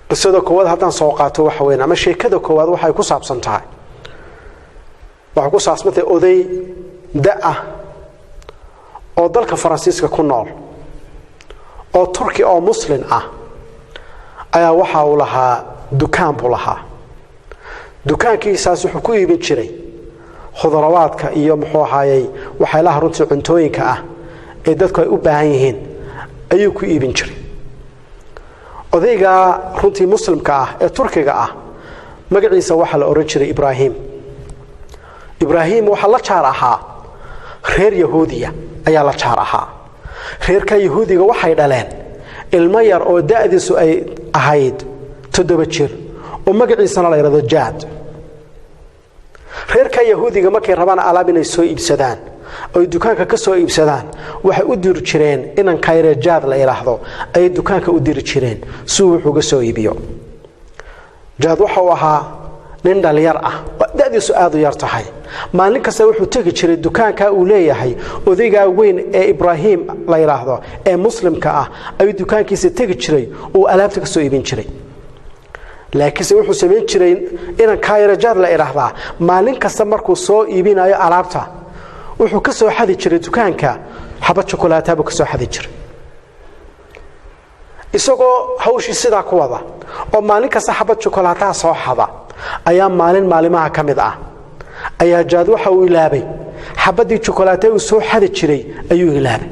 Qisada koowaad haddaan soo qaato waxa weyn, ama sheekada koowaad, waxay ku saabsan tahay, waxay ku saabsantahay oday da-ah oo dalka Faransiiska ku nool oo Turki oo Muslin ah ayaa waxa uu lahaa dukaan buu lahaa. Dukaankiisaas wuxuu ku iibin jiray khudrawaadka iyo, muxuu ahaayey, waxyaalaha runtii cuntooyinka ah ee dadku ay u baahan yihiin ayuu ku iibin jiray. Odaygaa runtii Muslimka ah ee Turkiga ah magaciisa waxaa la odhan jiray Ibraahim. Ibraahim waxaa la jaar ahaa reer Yahuudiya ayaa la jaar ahaa. Reerka Yahuudiga waxay dhaleen ilmo yar oo da'diisu ay ahayd 7 jir oo magaciisana la yidhahdo Jaad. Reerka Yahuudiga markay rabaan alaab inay soo iibsadaan oy dukaanka ka soo iibsadaan, waxay u diri jireen inanka yaree Jaad la idhaahdo ayay dukaanka u diri jireen si uu wuxuuga soo iibiyo. Jaad waxa uu ahaa nin dhalinyar ah oo da'diisu aad u yar tahay. Maalin kasta wuxuu tegi jiray dukaanka uu leeyahay odaygaa weyn ee Ibraahim la yidhaahdo ee Muslimka ah ayuu dukaankiisa tegi jiray, uu alaabta ka soo iibin jiray. Laakiinse wuxuu samayn jiray inankaa yare Jaad la idhaahdaa, maalin kasta markuu soo iibinayo alaabta wuxuu ka soo xadi jiray dukaanka xabad jukulaataa buu ka soo xadi jiray. Isagoo hawshii sidaa ku wada oo maalin kasta xabad jukulaataa soo xada ayaa maalin maalimaha ka mid ah ayaa Jaad waxa uu ilaabay xabaddii jukulaata uu soo xadi jiray ayuu ilaabay.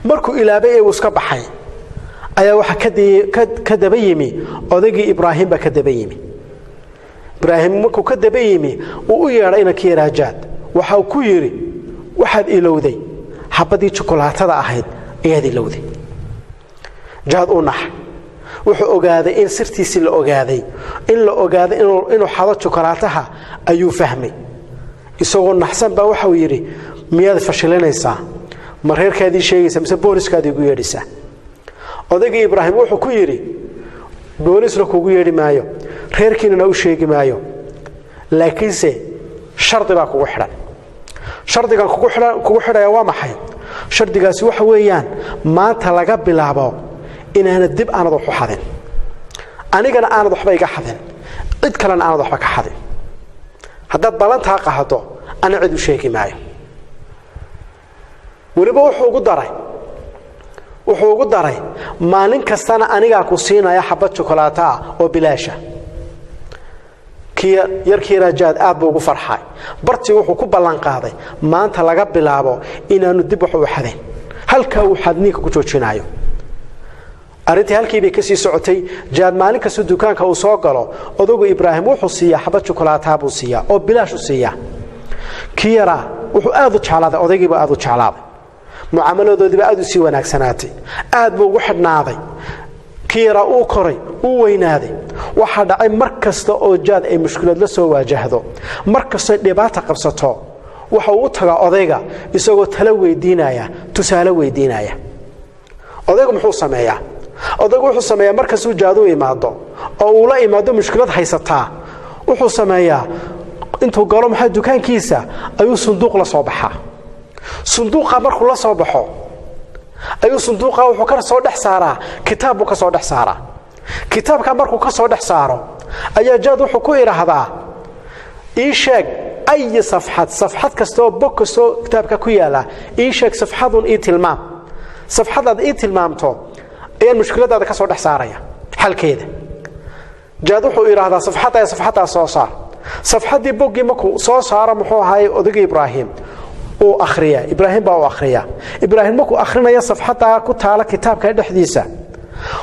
Markuu ilaabay ee uu iska baxay ayaa waxaa ka daba yimi odaygii Ibraahim baa ka daba yimi. Ibraahim markuu ka daba yimi, uu u yeedhay inankii yaraa Jaad. Waxa uu ku yidhi, "Waxaad ilowday xabaddii jukulaatada ahayd ayaad ilowday." Jaad uu naxay. Wuxuu ogaaday in sirtiisii la ogaaday, in la ogaaday inuu xado jukulaataha ayuu fahmay. Isagoo naxsan baa waxauu yidhi, "Miyaad fashilinaysaa? Ma reerkaadii sheegaysaa mise booliskaadii igu yeedhaysaa?" Odaygii Ibraahim wuxuu ku yidhi, "Boolisna kugu yeedhi maayo, reerkiinana u sheegi maayo, laakiinse shardi baa kugu xidhan." "Shardigan kugu xidhaya waa maxay?" "Shardigaasi waxa weeyaan maanta laga bilaabo inaanad dib aanad wax u xadin, anigana aanad waxba iga xadin, cid kalena aanad waxba ka xadin. Haddaad ballantaa qahdo, ana cid u sheegi maayo." Weliba wuxuu ugu daray, "Maalin kastana anigaa ku siinaya xabad jukulaato ah oo bilaasha." Kii yarkii Rajaad aad buu ugu farxay. Bartii wuxuu ku ballan qaaday maanta laga bilaabo inaanu dib wax u xadayn, halkaa uu xadniinka ku joojinayo. Arrintii halkii bay kasii socotay. Jaad maalin kasta dukaanka uu soo galo, odagu Ibraahim wuxuu siiyaa xabad jukulaataa buu siiyaa oo bilaash u siiyaa. Kii yaraa wuxuu aad u jeclaaday odaygiiba, aad u jeclaaday. Mucaamaladoodiiba aad u sii wanaagsanaatay, aad buu ugu xidhnaaday. Kii yaraa uu koray, uu weynaaday. Waxaa dhacay mar kasta oo Jaad ay mushkilad la soo waajahdo, mar kastoy dhibaata qabsato, waxa uu u tagaa odayga isagoo talo weydiinaya, tusaale weydiinaya. Odaygu muxuu sameeyaa? Odaygu wuxuu sameeyaa, markastuu Jaad u imaado oo uu la imaado mushkilad haysataa, wuxuu sameeyaa intuu galo maxaa dukaankiisa ayuu sunduuq la soo baxaa. Sunduuqa markuu la soo baxo ayuu sunduuqa wuxuu ka soo dhex saaraa kitaab buu ka soo dhex saaraa. Kitaabka markuu ka soo dhex saaro ayaa Jaad wuxuu ku idhaahdaa, "Ii sheeg ay safxad, safxad kastaoo bog kastoo kitaabka ku yaala ii sheeg, safxadun ii tilmaam. Safxadaad ii tilmaamto ayaan mushkiladaada ka soo dhex saaraya xalkeeda." Jaad wuxuu idhaahdaa, "Safxaddaa, safxaddaa soo saar." Safxaddii boggii markuu soo saaro, muxuu ahaay, odaygii Ibraahim uu akhriyaa. Ibraahim baa u akhriyaa. Ibraahim markuu akhrinaya safxaddaa ku taala kitaabka dhexdiisa,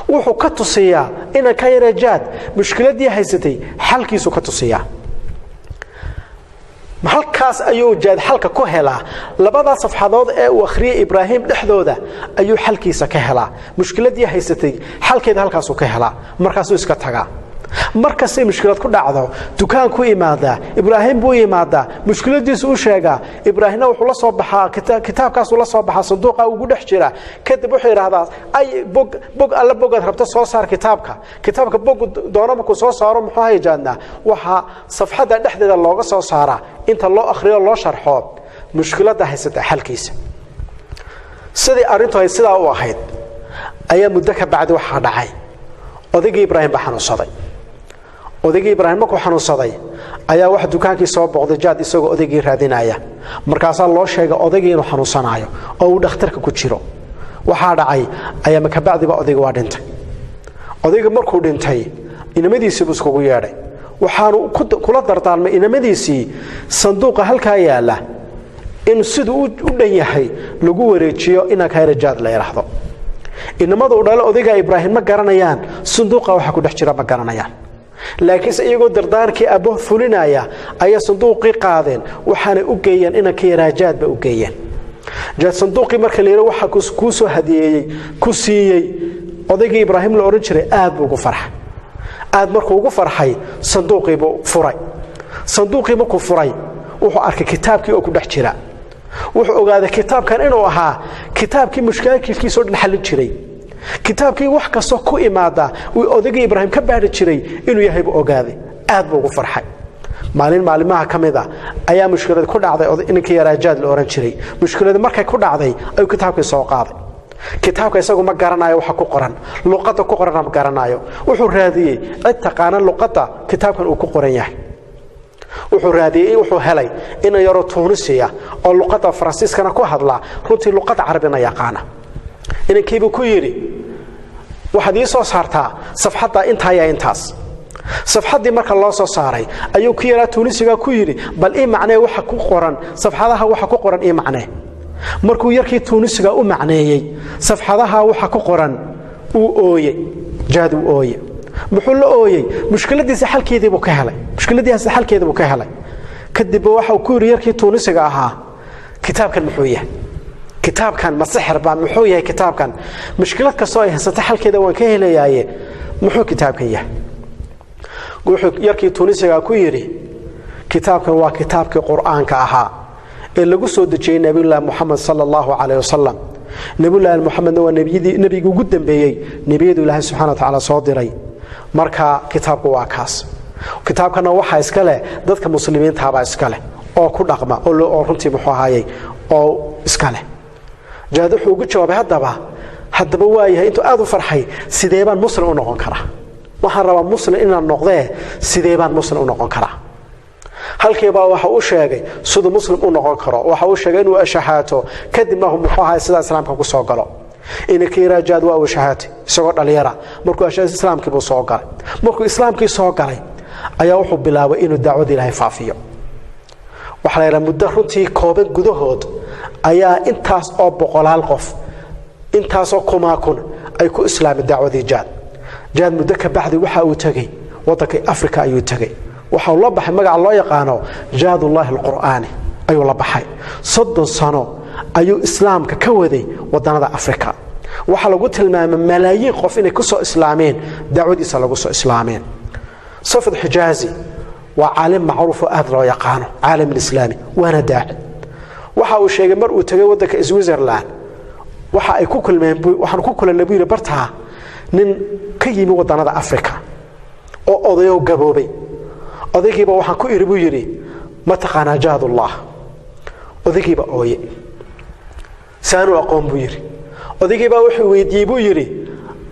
wuxuu ka tusiyaa inanka yaree Jaad mushkiladdii haysatay xalkiisuu ka tusiyaa. Halkaas ayuu Jaad xalka ku helaa. Labadaa safxadood ee uu akhriyey Ibraahim dhexdooda ayuu xalkiisa ka helaa. Mushkiladdii haysatay xalkeeda halkaasuu ka helaa. Markaasuu iska tagaa. Mar kastay mushkilad ku dhacdo dukaankuu imaadaa, Ibraahim buu imaadaa, mushkiladiisu u sheegaa. Ibraahimna wuxuu la soo baxaa kitaabkaasuu la soo baxaa, sanduuqa ugu dhex jira. Kadib wuxuu idhaahdaa, "Ay bog, bog alle bogaad rabto soo saar kitaabka." Kitaabka bogu doono markuu soo saaro, muxuu hayajaadnaa, waxaa safxadda dhexdeeda looga soo saaraa inta loo akhriyo, loo sharxo mushkiladda haysata xalkiisa. Sidii arrintu ay sidaa u ahayd ayaa muddo ka bacdi waxaa dhacay Odaygii Ibraahim baa xanuunsaday. Odaygii Ibraahim markuu xanuunsaday ayaa waxa dukaankii soo booqday Jaad isagoo odaygii raadinaya. Markaasaa loo sheegay odaygii inuu xanuunsanaayo oo uu dhakhtarka ku jiro. Waxaa dhacay ayaa makabacdiba odayga waa dhintay. Odayga markuu dhintay inamadiisii buu iskugu yeedhay. Waxaanu kula dardaarmay inamadiisii sanduuqa halkaa yaalla in siduu u dhan yahay lagu wareejiyo inanka yara Jaad la yidhaahdo. Inamada u dhalo odayga Ibraahim ma garanayaan sanduuqa waxa ku dhex jira, ma garanayaan. Laakiinse iyagoo dardaankii aabbahood fulinaya ayaa sanduuqii qaadeen, waxaanay u geeyeen inanka yaraa Jaad ba u geeyeen. Jaad sanduuqii marka la yidhi waxa kuu soo hadiyeeyey ku siiyey odaygii Ibraahim la odhan jiray, aad buu ugu farxay. Aad markuu ugu farxay sanduuqii buu furay. Sanduuqii markuu furay wuxuu arkay kitaabkii oo ku dhex jira. Wuxuu ogaaday kitaabkan inuu ahaa kitaabkii mushkaakilkiisoo dhan xallin jiray, kitaabkii wax kastoo ku imaada uu odaygii Ibraahim ka baadhi jiray inuu yahay buu ogaaday. Aad buu ugu farxay. Maalin maalimaha ka mid a ayaa mushkilad ku dhacday ninkii yaraa Jaad la ohan jiray. Mushkilad markay ku dhacday ayuu kitaabkii soo qaaday. Kitaabka isagu ma garanayo waxa ku qoran, luqadda ku qorana ma garanayo. Wuxuu raadiyey cid taqaana luqadda kitaabkan uu ku qoran yahay. Wuxuu raadiyey, wuxuu helay ina yaroo Tuunisiya oo luqadda Faransiiskana ku hadla, runtii luqadda Carabina yaqaana. Inankiibuu ku yidhi, waxaad ii soo saartaa safxadda intaa iyo intaas. Safxaddii marka loo soo saaray ayuu ku yaraa Tuunisiga ku yidhi, bal ii macnee waxa ku qoran safxadaha, waxa ku qoran ii macnee. Markuu yarkii Tuunisiga u macneeyey safxadaha waxa ku qoran, uu ooyey Jaad. Uu ooye. Muxuu la ooyey? Mushkiladiisa xalkeedii buu ka helay, mushkiladiisa xalkeedii buu ka helay. Kadib waxa uu ku yidhi yarkii Tuunisiga ahaa, kitaabkan muxuu yahay? Kitaabkan ma sixir baa? Muxuu yahay kitaabkan? Mushkilad kastoo ay haysata xalkeeda waan ka helayaaye, muxuu kitaabkan yahay? Wuxuu yarkii Tuunisiga ku yidhi, kitaabkan waa kitaabkii Qur'aanka ahaa ee lagu soo dejiyey Nabiyullaahi Muxamed sala allahu calayh wasalam. Nabiyullaahi Muxamedna waa nebiyadii, nebigii ugu dambeeyey nebiyadu Ilaahay subxana wa tacaala soo diray. Marka kitaabku waa kaas. Kitaabkana waxaa iska leh dadka muslimiintaabaa iska leh oo ku dhaqma oo runtii muxuu ahaayey oo iska leh. Jaad wuxuu ugu jawaabay, haddaba waa yahay, intuu aad u farxay, sidee baan muslim u noqon karaa? Waxaan rabaa muslim inaan noqdee, sidee baan muslim u noqon karaa? Halkiibaa waxa uu sheegay siduu muslim u noqon karo. Waxa uu sheegay inuu ashahaato, kadibna muxuu ahay sidaa islaamka ku soo galo. Inankii Jaad waa uu shahaatay isagoo dhalinyara. Markuu ashahaatay islaamkii buu soo galay. Markuu islaamkii soo galay ayaa wuxuu bilaabay inuu dacwada Ilaahay faafiyo. Waxaa la yidhaha muddo runtii kooban gudahood ayaa intaas oo boqolaal qof, intaasoo kumaa kun ay ku islaameen dacwadii Jaad. Jaad muddo ka bacdi waxa uu tegey waddanka Afrika ayuu tegey. Waxa uu la baxay magaca loo yaqaano Jaadullaahi alqur'aani ayuu la baxay. 30 sano ayuu islaamka ka waday wadannada Afrika. Waxaa lagu tilmaamay malaayiin qof inay ku soo islaameen dacwadiisa, lagu soo islaameen. Safad Xijaazi waa caalim macruuf oo aad loo yaqaano caalam alislaami, waana daaci. Waxa uu sheegay mar uu tegay waddanka Switzerland, waxa ay ku kulmeen, waxaan ku kulannay buu yidhi bartaa nin ka yimi waddannada Afrika oo odayoo gaboobay. Odaygiiba waxaan ku idhi buu yidhi, ma taqaanaa Jaadullah? Odaygiiba ooye. Saanuu aqoon buu yidhi. Odaygiibaa wuxuu weydiiyey buu yidhi,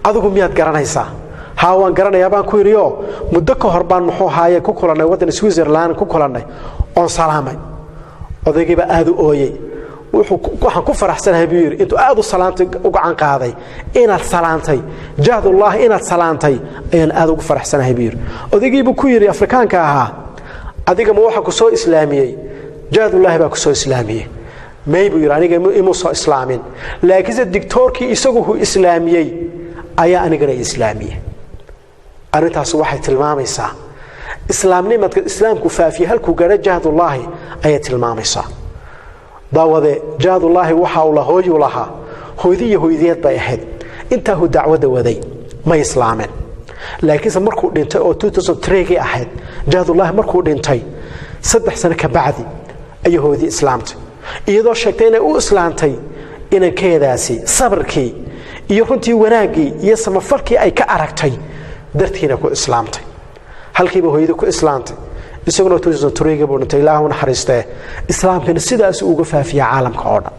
adigu miyaad garanaysaa? Haa, waan garanayaa baan ku yidhi, oo muddo ka hor baan muxuu ahaaye ku kulannay waddan Switzerland ku kulannay oon salaamay. Odaygiibaa aad u ooyey. Waxaan ku faraxsanahay buu yidhi, intuu aad u salaantay u gacan qaaday, inaad salaantay Jaadullaahi, inaad salaantay ayaan aad ugu faraxsanahay buu yidhi. Odaygiibuu ku yidhi Afrikaanka ahaa, adiga ma waxa ku soo islaamiyey Jaadullaahi baa ku soo islaamiyey? May buu yidhi, aniga imuu soo islaamin, laakiinse dictoorkii isagu hu islaamiyey ayaa anigana islaamiyey. Arrintaas waxay tilmaamaysaa islaamnimadka islaamku faafiyey halkuu gaadho Jahdullaahi ayay tilmaamaysaa. Daawade, Jahdullaahi waxa uu la hooyuu lahaa, hooydi iyo hooydeed bay ahayd. Intaahuu dacwadda waday may islaameen. Laakiinse markuu dhintay oo 2003gii ahayd, Jahdullaahi markuu dhintay 3 sano ka bacdi ayay hooyadii islaamtay, iyadoo sheegtay inay u islaamtay inankeedaasi sabirkii iyo runtii wanaaggii iyo samafalkii ay ka aragtay dartiina ku islaamtay. Halkiiba hooyadii ku islaamtay, isaguna 2003gii buu dhintay, Ilaahu naxariistee. Islaamkana sidaas uga faafiya caalamka oo dhan.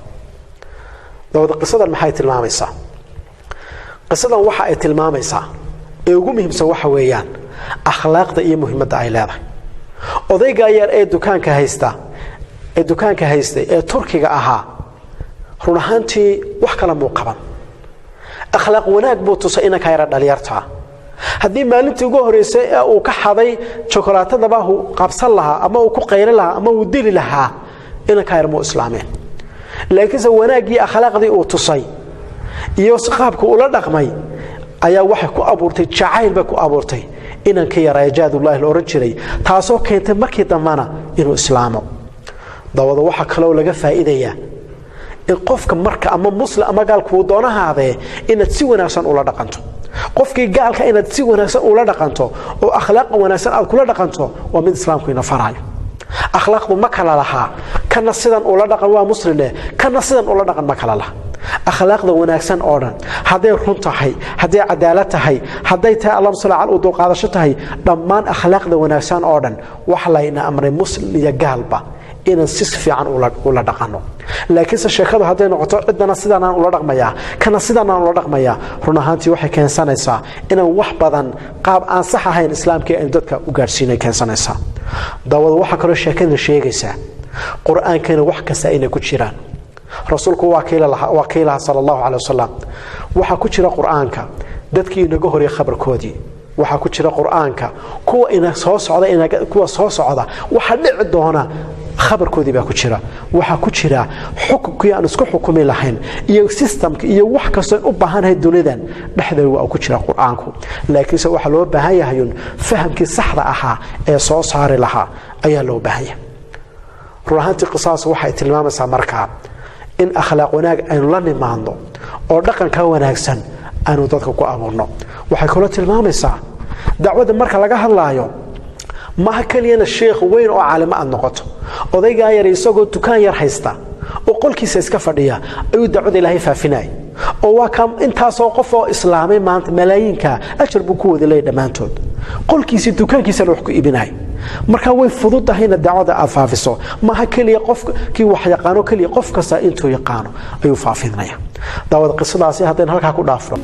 Dabada qisadan maxay tilmaamaysaa? Qisadan waxa ay tilmaamaysaa Ee ugu muhiimsan waxa weeyaan akhlaaqda iyo muhiimadda ay leedahay. Odaygaa yar ee dukaanka haysta, ee dukaanka haystay, ee Turkiga ahaa, run ahaantii wax kale muu qaban, akhlaaq wanaag buu tusay inanka yara dhalinyartaa. Haddii maalintii ugu horreysay ee uu ka xaday jokolaatadaba uu qabsan lahaa ama uu ku qayli lahaa ama uu dili lahaa, inanka yar muu islaameen. Laakiinse wanaaggii, akhlaaqdii uu tusay iyo qaabku ula dhaqmay ayaa waxay ku abuurtay jacayl bay ku abuurtay inankii yaraa Jaadullahi la odhan jiray, taasoo keentay markii dambana inuu islaamo. Dabada waxaa kaloo laga faa'iidayaa in qofka marka ama muslim ama gaalkuu doonahaadee inaad si wanaagsan ula dhaqanto. Qofkii gaalka inaad si wanaagsan ula dhaqanto oo akhlaaqa wanaagsan aad kula dhaqanto waa mid Islaamku ina faraayo. Akhlaaqdu ma kala lahaa kana sidan ula dhaqan waa musline, kana sidan ula dhaqan, ma kala laha. Akhlaaqda wanaagsan oo dhan, hadday run tahay, hadday cadaalad tahay, hadday tahay, Allahuma salli cala, u dulqaadasho tahay, dhammaan akhlaaqda wanaagsan oo dhan waxa layna amray muslim iyo gaalba inaan si fiican ula dhaqanno. Laakiinse sheekadu hadday noqoto ciddana sidaanaan ula dhaqmayaa, kana sidaanaan ula dhaqmayaa, run ahaantii waxay keensanaysaa inaan wax badan qaab aan sax ahayn Islaamkii aynu dadka u gaadhsiinay keensanaysaa. Dawada waxaa kaloo sheekadana sheegaysaa Qur-aankana wax kasta inay ku jiraan. Rasuulku waa kiilaha sala Allahu calay wasalam, waxaa ku jira Qur-aanka dadkii inaga horeyay khabarkoodii, waxaa ku jira Qur-aanka kuwa ina soo socda, kuwa soo socda waxa dhici doona khabarkoodii baa ku jira, waxaa ku jira xukunkii aan isku xukumi lahayn iyo systemka iyo wax kastoo u baahanahay dunidan dhexdeeda waa ku jira Qur-aanku. Laakiinse waxaa loo baahan yahayun fahamkii saxda ahaa ee soo saari lahaa ayaa loo baahan yahay. Run ahaantii qisaas waxay tilmaamaysaa markaa in akhlaaq wanaag aynu la nimaadno oo dhaqanka wanaagsan aynu dadka ku abuurno. Waxay kaloo tilmaamaysaa dacwadda marka laga hadlaayo maha keliyana sheekh weyn oo caalimo aad noqoto. Odaygaa yar isagoo dukaan yar haysta oo qolkiisa iska fadhiya ayuu dacwada Ilaahay faafinaya, oo waa ka intaasoo qof oo islaamay maanta malaayiinka ajar buu ku wada leeyay dhammaantood. Qolkiisii dukaankiisana wax ku iibinaya. Marka way fududahay inaad dacwada aad faafiso. Maaha keliya qofkii wax yaqaano keliya, qof kasta intuu yaqaano ayuu faafinaya. Daawad, qisadaasi haddaynu halkaa ku dhaafno.